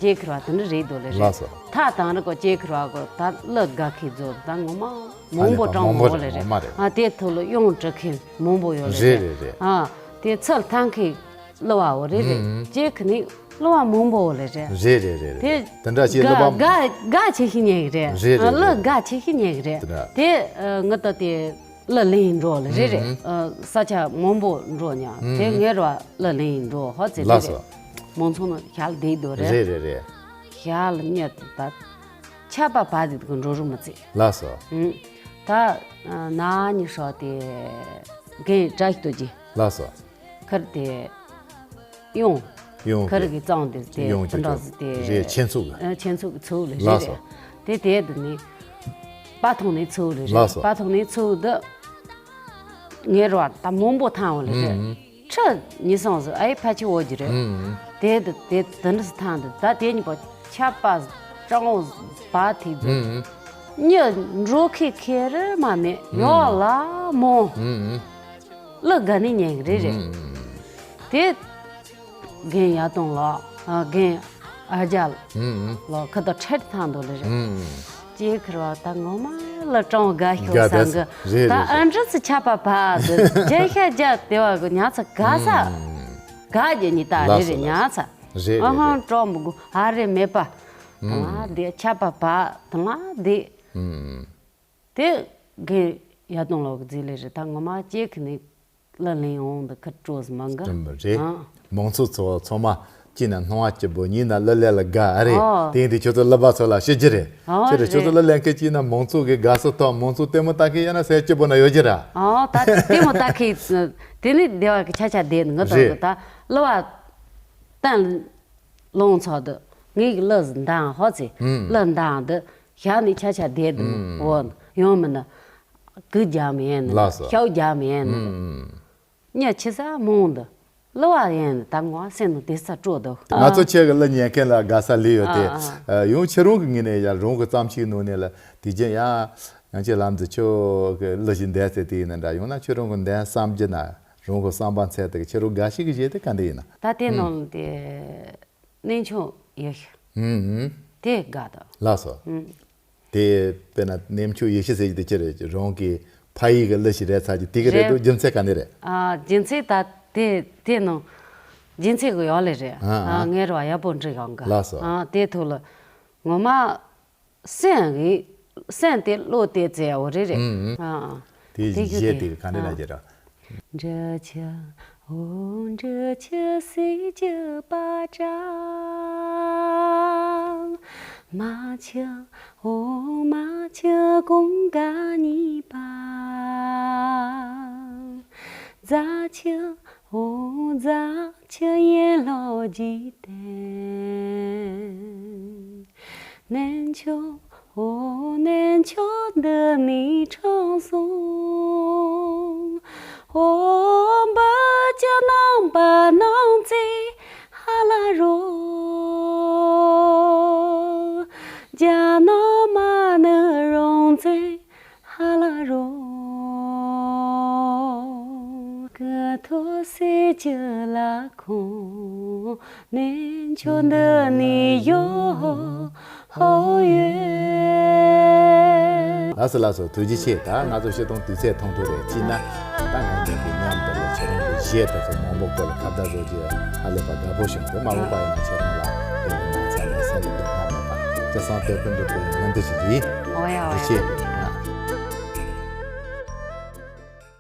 ཅེ་ཁི་ར་དེ་ནི་རེད་རྫོགས་ལས་རེད། ལགས་སོ། ཐ་དང་རི་གོ་ཅེ་ཁི་ར་གོ་ད་ལ་དགའ་ཁེ་རྫོགས་ད་ངོ་མ། མང་པོ་ཨ་ནི་ད་གྲངས་མང་པོ་མང་པོ་ལས་རེད་རེད། ངོ་མ་རེད། ཨ་དེ་ཐོག་ལ་གཡུང་དྲུང་ཁེ་མང་པོ་ཡོད་ལས་རེད། རེད་རེད་རེད། ཨ་དེ་ཚུར་ཐང་ཁེ་གླུ་བ་བོ་རེད་རེད། ཨུམ། ཅེ་ཁི་ནི་གླུ་བ་མང་པོ་ལས་རེད། རེད་རེད་རེད་རེད། དེ་དེ་འདྲ་ཞིག་གླུ་བ་དགའ་དགའ་ཆེ་ཤི་ཉེ་གི་རེད། རེད་རེད་ཨ་གླུ་རེད་རེད། དགའ་ཆེ་ཤི་ཉེ་གི་རེད། དེ་འདྲ། དེ་ཨ་ང་ད་དེ་གླུ་ལེན་འགྲོ་ལས་རེད་རེད། ཨུམ། ཨ་ས་ཆ་མང་པོ་འགྲོ་ཉག་ཨུམ། དེ་ངེད་ར་གླུ་ལེན་འགྲོ་ཧོ་ཙི་རེད་ལགས་རེད། སོ། མང་ཚོགས་ནང་ཞལ་བསྡད་འདུག་རེད། རེད་རེད་རེད། ཞལ་ཉེ་ད། ཆ་པ་བ་དེ་གི་འགྲོ་རུ་མི་ཚེ། ལགས་སོ། ཨུམ། ད་ཨ་ན་ནི་ཧྲོ་དེ་རྒན་བཀྲ་ཤིས་རྡོ་རྗེ། ལགས་སོ། ཁར་དེ་གཡུང་། གཡུང་ཁར་དེ་གི་གཙང་དེ་དེ་གཡུང་དེ་འདྲ་ཅོ་ཅོ་ཟི་དེ་རེད་ཆེན་ཚུགས་གི་ཨ་ཆེན་ཚུགས་གི་ཚུགས་ལས་ལགས་རེད་སོ། རེད། དེ་དེ་དུ་ནི་པ་ཐོང་ནི་ཚུགས་ལས་རེད། ལགས་སོ། པ་ཐོང་ནི་ཚུགས་དུ་ངེར་བ་ད་མང་པོ་ཐང་བ་ལས་རེད། ཨུམ། ཁྲི་ཉི་སང་ཟི་ཨའི་ཕ་ཆི་འོ་ཇི་རེད། ཨུམ། དེ་དུ་དེ་དུ་འདྲ་སི་ཐང་དུ་ད་དེ་གཉིས་པོ་ཆ་པ་སྤྲང་བོ་བ་ཐིག་དུ་ཨུམ། གཉིས་འགྲོ་ཁེ་ཁེ་རི་མ་མེད་ཡོག་ལ་མོ། ཨུམ། གླུ་དགའ་ནི་ཉན་གི་རེད་རེད། དེ་རྒན་ཡ་དོང་ལགས་ཨ་རྒན་ཨ་ཅག་ལགས་ཁ་ད་ཁྲེད་ཐང་དོ་ལེ་རེད། ཅེ་ཁི་ར་ད་ངོ་མ་གླུ་དྲང་དགའ་ཤོག་དགའ་སང་གི་རེད་ད་རེད་ཨ་རེད། འདྲ་ཚི་ཆ་པ་བ་དེ་རྒྱ་ཤ་རྒྱ་དེ་བ་གི་ཉག་ཚ་དགའ་ས་དགའ་རྒྱ་ཉི་ད་རེད་ལགས་སོ་རེད་ལགས་ཉག་ཚ། སོ་རེད་ཨ་རེད་ཧང་རེད། དྲང་མི་དགོས་ཨ་རེ་མེད་པ། དང་ལ་དེ་ཆ་པ་བ་དང་ལ་དེ། དེ་རྒན་ཡ་དོང་ལོག་གི་རྗེས་ལས་རེད་ད་ངོ་མ་ཅེ་ཁི་ནི་གླུ་ལེན་འོང་དུ་ཁི་སྤྲོ་སི་མང་ག་ཨུམ་རེད། ཨང་། མང་ཚོགས་ཚོ་ཚང་མ་གཅིག་ན་སྣང་བ་སྐྱིད་པོ་གཉིས་ན་གླུ་ལེན་ལ་དགའ་ཨ་རེད། ཨོ། དེ་ཡིན་དུས་ཁྱོད་ཚོ་གླུ་བ་ཚོ་ལ་ཞུ་རྒྱུ་རེད། ཨོ་ཁྱེད་རེད་ཁྱོད་ཚོ་རེད། གླུ་ལེན་མཁན་གཅིག་ན་མང་ཚོགས་ཀྱི་དགའ་བསུ་ཐོབ་མང་ཚོགས་ལྟད་མོ་ལྟ་མཁན་ཡང་ན་སེམས་སྐྱིད་པོ་ན་ཡོད་རྒྱུ་ར། ཨོ་ད་ལྟད་མོ་ལྟ་མཁན་དེ་ནི་སྡེ་བ་གི་ཆ་ཆ་བསྡད་ནི་ང་ལྟ་རེད། གི་ད་གླུ་བ་བསྟན། ལོང་ཚོགས་དུ་ངའི་གི་གླུ་འདང་ཧོ་ཚེ་ཨུམ། གླུ་འདང་དུ་ཞག་ནི་ཆ་ཆ་བསྡད་དུ་ཨུམ། འོ་ཡོང་མི་ན་གུ་རྒྱག་མི་ཡན་ནི་ལགས་སོ། ཤའུ་རྒྱག་མི་ཡན་ནི་ཨུམ། ཉ་ཆི་ས་མོང་དུ་གླུ་བ་ཡན་ནི་ད་ངོ་སེམས་ནི་དེ་ས་སྤྲོ་དུ་ང་ཚོ་ཁྱེད་ཀྱི་གླུ་ཉན་མཁན་ལ་དགའ་ས་ལི་ཡོད་དེ་ཨ་ཨ། ཡང་ཁྱེད་རང་གི་ངོས་ནས་ཡང་རང་གི་བརྩམས་ཆོས་ནང་ནས་ལ་དེ་རྗེས་ཡང་ཡང་ཁྱེད་ལམ་འཛི་ཆོ་གི་གླུ་ཞིག་འདས་ཚེ་དེ་ཡིན་ན་འདྲ་ཡང་ན་ཁྱེད་རང་གི་འདས་བསམ་རྒྱུ་ན། རང་གི་བསམ་པ་འཚལ་དེ་ཁྱེད་རང་དགའ་ཤོས་ཀྱི་གཞས་དེ་ག་འདྲ་ཡིན་ན། ད་དེ་ནང་དེ་གནས་མཆོག་ཡོད་ཤག་ཨུམ་ཨུམ། དེ་དགའ་དང་། ལགས་སོ། ཨུམ། དེ་དཔེར་ན་གནས་མཆོག་ཡེ་ཤེས་ཟེར་གྱི་དེ་ཁྱེད་རང་གི་ཕ་ཡུལ་གྱི་གླུ་ཞིག་རེད་ཚར་གྱི་དེ་གི་རེད་རེད། འདུག་རྒྱུ་མཚན་ག་འདྲ་རེད། ཨ་རྒྱུ་མཚན་ད་དེ་དེ་ནང་རྒྱུ་མཚན་གི་ཡོག་ལས་རེད། ཨ་ཨ། ཨ་ངའི་ར་བ་ཡག་པོ་འདྲི་ཡོང་གི་ལགས་སོ། ཨ་དེ་ཐོག་ལ་ངོ་མ། སེམས་ཀྱི་སེམས་དེ་བློ་དེ་བཙལ་བ་རེད་རེད། ཨུམ་ཨུམ། ཨ་ཨ། དེ་དེ་གཞས་དེ་ག་འདྲ་ན་ཨ་རྒྱུ་ར། འདྲ་ཆགས་འོ་འདྲ་ཆགས་སྲིད་རྒྱུ་པ་ཀྲང་། མ་ཆགས་འོ་མ་ཆགས་གོང་ག་གཉིས་པ། རྫ་ཆགས་འོ་རྫ་ཆགས་ཡན་ལག་འཇིག་རྟེན། གནས་མཆོག་འོ་གནས་མཆོག་འདི་ནི་དྲང་སྲོང་། འོ་འབུལ་རྒྱུ་རྣམ་པར་སྣང་མཛད་ཧ་ལ་རོ། རྒྱ་ནག་མ་ཎི་རང་མཛད་ཧ་ལ་རོ། ཀུན་ཏུ་སྲིད་ཀྱི་ལ་ཁོང་གནས་མཆོག་འདི་ནི་ཡོད་ཧོ་ཡོད། ལགས་སོ་ལགས་སོ། ཐུགས་རྗེ་ཆེ། ད་ང་ཚོ་སྤྱིར་བཏང་དུས་ཚོད་ཐུང་ཐུང་རེད་ཅེ་ན། ད་ང་ཚོ་གི་མཉམ་དུ་ལ་ཁྱེད་རང་གི་གཞས་དེ་ཚོ་མང་པོ་སྐོར་ལ་ཁ་བརྡ་བཟོ་རྒྱུ་ཧ་ལས་པ་དགའ་པོ་བྱུང་སྟེ་མ་འོངས་པ་ཡིན་ན་ཁྱེད་རང་ལ་དེ་གི་མ་ཚད་ནས་སེམས་ལ་སྡུག་བསྔལ་མེད་པ་སྤྱིར་བཏང་དེ་ཀུན་ཏུ་སྤོ་ཡང་ངན་འདུ་ཞིག་ཡིན། འོ་ཡ་འོ་ཡ། ཐུགས་རྗེ་ཆེ།